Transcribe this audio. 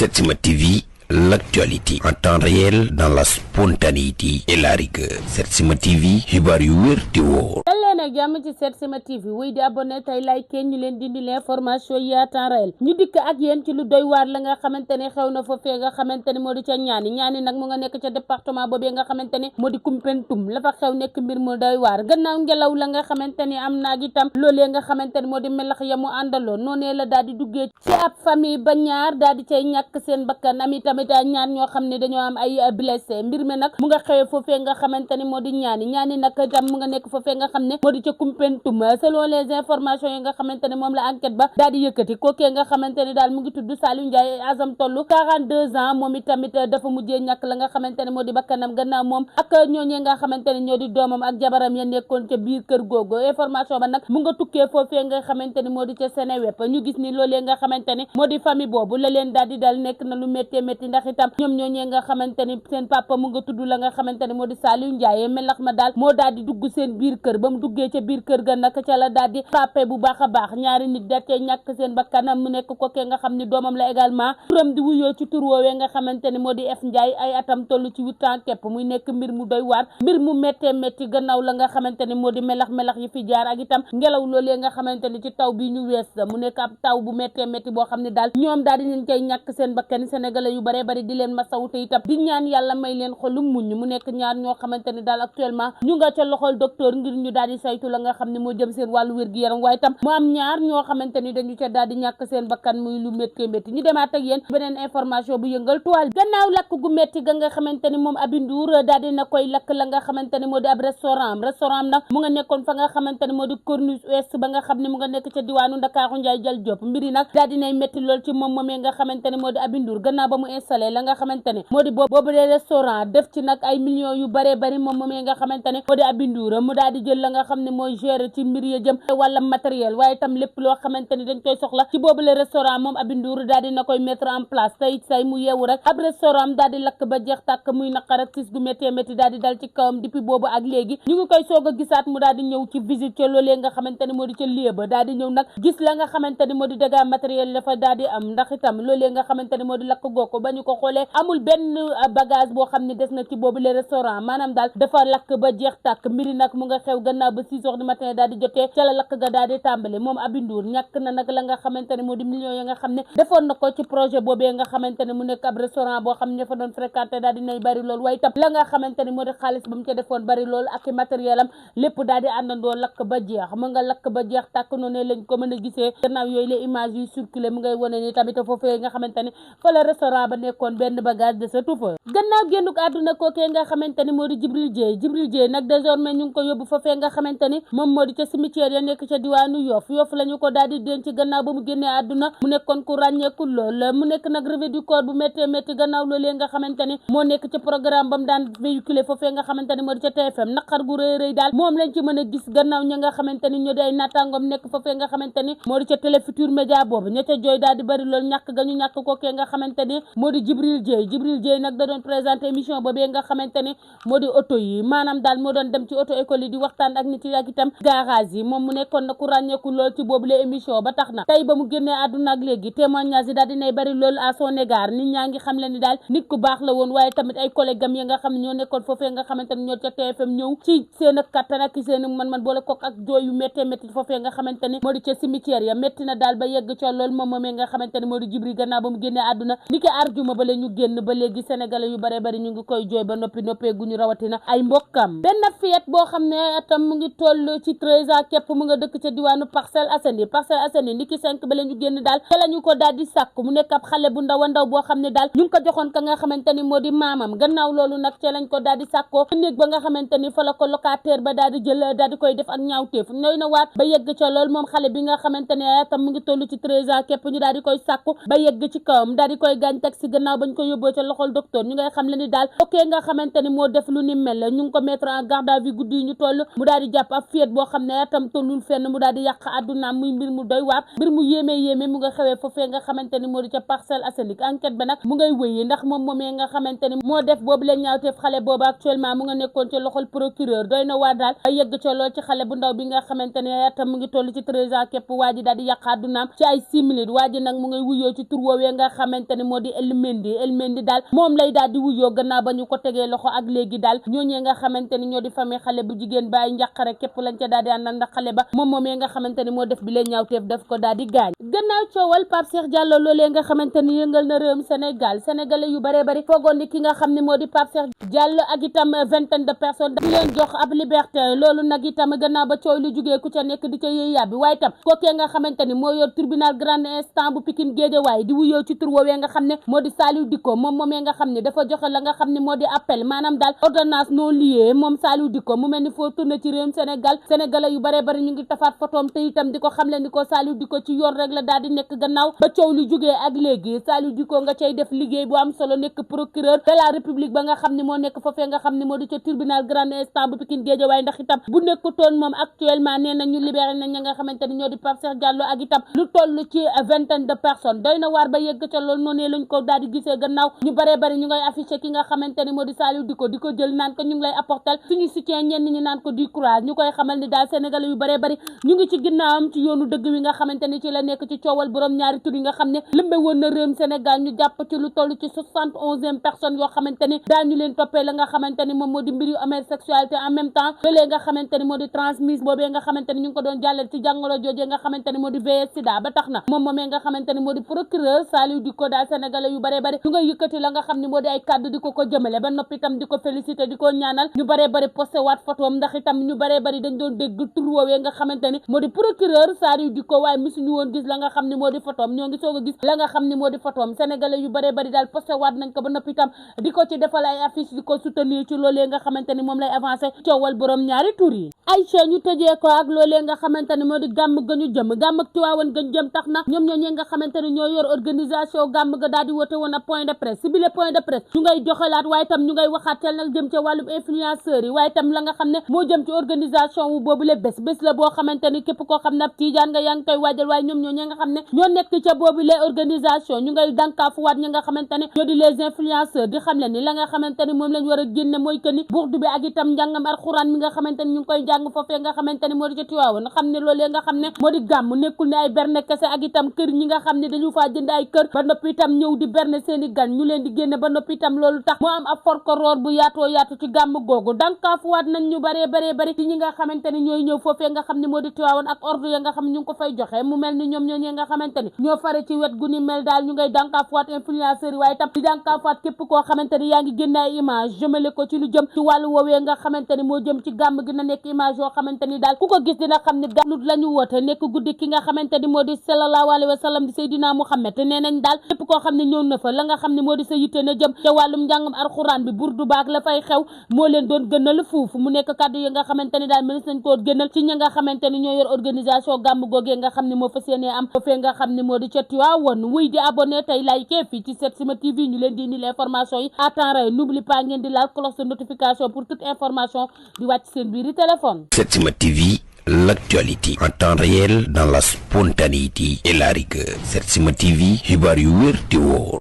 Setsima TV, l'actualité en temps réel dans la spontanéité et la rigueur. Setsima TV, xibaar yu wér te wóor. nag jàmm ci Setsima TV wuy di abonné tey like ñu leen dindi l'information yi à temps réel ñu dikk ak yéen ci lu doy waar la nga xamante ne xew na foofee nga xamante ne moo di ca ñaani nag mu nga nekk ca département boobee nga xamante ne moo di Koumpentoum la fa xew nekk mbir mu doy waar gannaaw ngelaw la nga xamante ne am naag itam loolee nga xamante ne moo di melax ya mu àndaloon noonee la daal di duggee ci ab famille ba ñaar daal di cay ñàkk seen bakkan am itamit ñaar ñoo xam ne dañoo am ay blessé mbir mi nag mu nga xewee foofee nga xamante ne moo di ñaani nag itam mu nga nekk foofee nga xam ne moo di ca Koumpentoum selon les informations yi nga xamante ne moom la enquête ba daal di yëkkati kookee nga xamante ne daal mu ngi tudd Saliou Ndiaye asam tollu 42 ans moom itamit dafa mujjee ñàkk la nga xamante ne moo di bakkanam gannaaw moom ak ñooñee nga xamante ne ñoo di doomam ak jabaram ya nekkoon ca biir kër googu information ba nag mu nga tukkee foofee nga xamante ne moo di ca Seneweb ñu gis ni loolee nga xamante ne moo di famille boobu la leen daal di dal nekk na lu métti ndax itam ñoom ñooñee nga xamante ni seen papa mu nga tudd la nga xamante ne moo di Saliou Ndiaye melax ma daal moo daal di dugg seen biir kër ba mu duggee ca biir kër ga nag ca la daal di frappé bu baax a baax ñaari nit da cee ñàkk seen bakkanam mu nekk ko ke nga xam ni doomam la également turam di wuyoo ci tur woowee nga xamante ne moo di F Ndiaye ay atam toll ci 8 ans képp muy nekk mbir mu doy waar mbir mu métti gannaaw la nga xamante ne moo di melax yi fi jaar ak itam ngelaw loolee nga xamante ni ci taw bi ñu wees mu nekk ab taw bu métti boo xam ne daal ñoom daal di leen koy ñàkk seen bakkan sénégalais yu bare bari di leen masawu te itam di ñaan yàlla may leen xolum muñ mu nekk ñaar ñoo xamante ni daal actuellement ñu nga ca loxol docteur ngir ñu daal di saytu la nga xam ne moo jëm seen wàllu wér-gu-yaram waaye tam mu am ñaar ñoo xamante ni dañu ca daal di ñàkk seen bakkan muy lu métti ñu demaat ak yéen beneen information bu yëngal toile gannaaw lakk gu métti ga nga xamante ni moom Aby Ndour daal di na koy lakk la nga xamante ni moo di ab restaurant nag mu nga nekkoon fa nga xamante ni moo di Corniche Ouest ba nga xam ne mu nga nekk ca diwaanu Ndakaaru Njaay jël Diop mbiri nag daal di nay métti lool ci moom moomee nga xamante ni moo di Aby Ndour gannaaw ba mu installé la nga xamante ne moo di boobu de restaurant def ci nag ay millions yu bare bari moom moomee nga xamante ne moo di Aby Ndour mu daal di jël la nga xam ne mooy gérer ci mbir ya jëm wàllam matériel waaye tam lépp loo xamante ni dañ koy soxla ci boobu le restaurant moom Aby Ndour daal di na koy mettre en place tey say mu yeewu rek ab restaurant daal di lakk ba jeex tàkk muy naqar ak tis gu métti daal di dal ci kawam depuis boobu ak léegi ñu ngi koy soog a gisaat mu daal di ñëw ci visite ca loolee nga xamante ni moo di ca lieu ba daal di ñëw nag gis la nga xamante ni moo di dégâts matériel dafa daal di am ndax itam loolee nga xamante ni moo di lakk gooko ba ñu ko xoolee amul benn bagage boo xam ne des na ci boobu le restaurant maanaam daal dafa lakk ba jeex tàkk mbiri nag mu nga xew gannaaw ba 6 heures du matin daal di jotee ca la lakk ga daal di tàmbale moom Aby Ndour ñàkk na nag la nga xamante ne moo di millions ya nga xam ne defoon na ko ci projet boobee nga xamante ne mu nekk ab restaurant boo xam ne fa doon fréquenté daal di nay bari lool waaye itam la nga xamante ne moo di xaalis ba mu ca defoon bari lool ak matériel am lépp daal di àndandoo lakk ba jeex mu nga lakk ba jeex tàkk noonu lañ ko mën a gisee gannaaw yooyu les images yuy circulé mu ngay wane ni tamit foofee nga xamante ne fa la restaurant ba nekkoon benn bagage de sa tufa gannaaw génnuk àdduna kookee nga xamante ni moo di Djibril Dieye nag désormais ñu ngi ko yóbbu foofee nga xamante ni moom moo di ca cimetière ya nekk ca diwaanu Yoff lañu ko daal di denc gannaaw ba mu génnee àdduna mu nekkoon ku ràññeeku lool mu nekk nag revue du corps bu métti gannaaw loolee nga xamante ni moo nekk ca programme ba mu daan véhiculé foofee nga xamante ni moo di ca TFM naqar gu rëy daal moom lañ ci mën a gis gannaaw ña nga xamante ni ñoo di ay nattangom nekk foofee nga xamante ni moo di ca Télé Futurs Médias boobu ña ca jooy daal di bari lool ñàkk ga ñu ñàkk kookee nga xamante ni moo di Djibril Dieye nag da doon présenté émission boobee nga xamante ni moo di auto yi maanaam daal moo doon dem ci auto école yi di waxtaan ak nit yi ak itam garage yi moom mu nekkoon na ku ràññeeku lool ci boobu la émission ba tax na tey ba mu génnee àdduna ak léegi témoignage yi daal dinay bari lool à son égard nit ñaa ngi xam le ni daal nit ku baax la woon waaye tamit ay collègue am yi nga xam ne ñoo nekkoon foofee nga xamante ni ñoo ca TFM ñëw ci seen ak kattan ak seen man boole kook ak jooy yu métti foofee nga xamante ni moo di ca cimetière ya métti na daal ba yegg ca lool moom moomee nga xamante ni moo di Djibril gannaaw ba mu génnee àdduna ni ki arjuma ba la ñu génn ba léegi sénégalais yu bare bari ñu ngi koy jooy ba noppee guñu rawatina ay mbokkam benn fiyet boo xam ne atam mu ngi toll ci 13 ans képp mu nga dëkk ca diwaanu Parcelles Assainies ni ki 5 ba la ñu génn daal te la ñu ko daal di sàkk mu nekk ab xale bu ndaw a ndaw boo xam ne daal ñu ngi ko joxoon ka nga xamante ni moo di maamam gannaaw loolu nag ca lañ ko daal di sàkkoo néeg ba nga xamante ni fa la ko locataire ba daal di jël daal di koy def ak ñaawteef ñooy na waat ba yegg ca lool moom xale bi nga xamante ne atam mu ngi toll ci 13 ans képp ñu daal di koy sàkku ba yegg ci kawam daal di koy gaañ teg si gannaaw bañ ko yóbboo ca loxol docteur ñu ngay xam le ni daal ok nga xamante ni moo def lu ni mel ñu ngi ko mettre en garde à vue guddi yi ñu toll mu daal di jàpp ab fiet boo xam ne atam tollul fenn mu daal di yàq àddunaam muy mbir mu doy waar mbir mu yéeme mu nga xewee foofee nga xamante ni moo di ca Parcelles Assainies enquête ba nag mu ngay wëyi ndax moom moomee nga xamante ni moo def boobu leen ñaawteef xale boobu actuellement mu nga nekkoon ca loxol procureur doy na waa daal ay yëgg ca lool ci xale bu ndaw bi nga xamante ni atam mu ngi toll ci 13 ans képp waa ji daal di yàq àddunaam ci ay 6 minutes waa ji nag mu ngay wuyoo ci tur woowee nga xamante ni moo di El Mendy daal moom lay daal di wuyoo gannaaw ba ñu ko tegee loxo ak léegi daal ñooñee nga xamante ni ñoo di famille xale bu jigéen ba ay njàqare képp lañ ca daal di àndal ndax xale ba moom moomee nga xamante ni moo def bi leen ñaawteef daf ko daal di gaañ gannaaw coowal Pape Cheikh Diallo loolee nga xamante ni yëngal na réewum Sénégal sénégalais yu bare bari foogoon ni ki nga xam ne moo di Pape Cheikh Diallo ak itam vingtaine de personnes di leen jox ab liberté loolu nag itam gannaaw ba coow lu jugee ku ca nekk di ca yëy yàbbi waaye itam kookee nga xamante ni moo yor tribunal grande instance bu Pikine Guédiawaye di wuyoo ci tur woowee nga xam ne moo di Saliou Dicko moom moomee nga xam ne dafa joxe la nga xam ne moo di appel maanaam daal ordonnance non liée moom Saliou Dicko mu mel ni foo tourné ci réewum Sénégal sénégalais yu bare bari ñu ngi tafaat photoom te itam di ko xam leen ni ko Saliou Dicko ci yoon rek la daal di nekk gannaaw ba coow lu jugee ak léegi Saliou Dicko nga cay def liggéey bu am solo nekk procureur de la république ba nga xam ne moo nekk foofee nga xam ne moo di ca tribunal grande instance bu Pikine Guédiawaye ndax itam bu nekkutoon moom actuellement nee na ñu libéré nañ ña nga xamante ni ñoo di Pape Cheikh Diallo ak itam lu toll ci vingtaine de personnes doy na waar ba yegg ca loolu noonu lañ ko daal di gisee gannaaw ñu bare bari ñu ngay affiché ki nga xamante ni moo di Saliou Dicko di ko jël naan ko ñu ngi lay apporter suñu soutien ñenn ñi naan ko du courage ñu koy xamal ni daal sénégalais yu bare bari ñu ngi ci ginnaawam ci yoonu dëgg wi nga xamante ni ci la nekk ci coowal borom ñaari tur yi nga xam ne lëmbe woon na réewum Sénégal ñu jàpp ci lu toll ci 71e personne yoo xamante ni daañu leen toppee la nga xamante ni moom moo di mbir yu homosexualité en même temps loolee nga xamante ni moo di transmise boobee nga xamante ni ñu ngi ko doon jàllale ci jàngoro joojee nga xamante ni moo di VIH sida ba tax na moom moomee nga xamante ni moo di procureur Saliou Dicko daal sénégalais yu bare bari ñu nga yëkkati la nga xam ni moo di ay kàddu di ko jëmale ba noppi itam di ko félicité di ko ñaanal ñu bare bari posté waat photoom ndax itam ñu bare bari dañ doon dégg tur woowee nga xamante ni moo di procureur Saliou Dicko waaye musuñu woon gis la nga xam ni moo di photoom ñoo ngi soog a gis la nga xam ni moo di photoom sénégalais yu bare bari daal posté waat nañ ko ba noppi itam di ko ci defal ay affiche di ko soutenir ci loolee nga xamante ni moom lay avancé coowal borom ñaari tur yi Aïcha ñu tëjee ko ak loolee nga xamante ni moo di gàmm ga ñu jëm gàmm ak Tiwaawan ga ñu jëm tax na ñoom ñoo nga xamante ni ñoo yor organisation gàmm ga daal di wote woon ab point de presse si bile point de presse ñu ngay joxelaat waaye itam ñu ngay waxaatel nag jëm ca wàllum influenceurs yi waaye itam la nga xam ne moo jëm ci organisation wu boobule bés la boo xamante ni képp koo xam ne ab tiijaan nga yaa ngi koy waajal waaye ñoom ñoo nga xam ne ñoo nekk ca boobule organisation ñu ngay dànkaafuwaat ñi nga xamante ne ñoo di les influenceurs di xam le ni la nga xamante ni moom lañ war a génne mooy que ni burdu bi ak itam njàngam alxuraan mi nga xamante ni ñu ngi koy jàng foofee nga xamante ni moo di ca Tiwaawan xam ne loolee nga xam ne moo di gàmm nekkul ne ay berne kese ak itam kër ñi nga xam ne dañu faa jënd ay kër ba noppi itam ñëw di berne seeni gan ñu leen di génne ba noppi itam loolu tax moo am ab forkoroor bu yaatoo yaatu ci gàmm googu dankaafuwaat nañ ñu baree bari ci ñi nga xamante ni ñooy ñëw foofee nga xam ne moo di Tiwaawan ak ordre ya nga xam ne ñu ngi ko fay joxe mu mel ni ñoom ñoo nga xamante ni ñoo fare ci wet gu ni mel daal ñu ngay dankaafuwaat influenceurs yi waaye itam di dankaafuwaat képp koo xamante ni yaa ngi génne ay image jëmale ko ci lu jëm ci wàllu woowee nga xamante ni moo jëm ci gàmm gi na nekk image yoo xamante ni daal ku ko gis dina xam ne gàmmu la ñu woote nekk guddi ki nga xamante ni moo di sallallahu alayhi wa sallam di Seydina Muhammad nee nañ daal képp koo xam ne ñëw na fa la nga xam ne moo di sa yitte na jëm ca wàllum njàngam alxuraan bi burdu baak la fay xew moo leen doon gënal fuufu mu nekk kàddu yi nga xamante ni daal mënees nañ koo gënal ci ñi nga xamante ni ñoo yor organisation gàmm googee nga xam ne moo fas yéenee am foofee nga xam ne moo di ca Tiwaawan wuy di abonné tey like fii ci Setsima TV ñu leen di indi l'information yi à temps réel n'oublie pas ngeen di laal cloche de notification pour toute information di wàcc seen biir téléphone. Setsima TV, l'actualité en temps réel dans la spontanéité et la rigueur. Setsima TV, xibaar yu wér te wóor.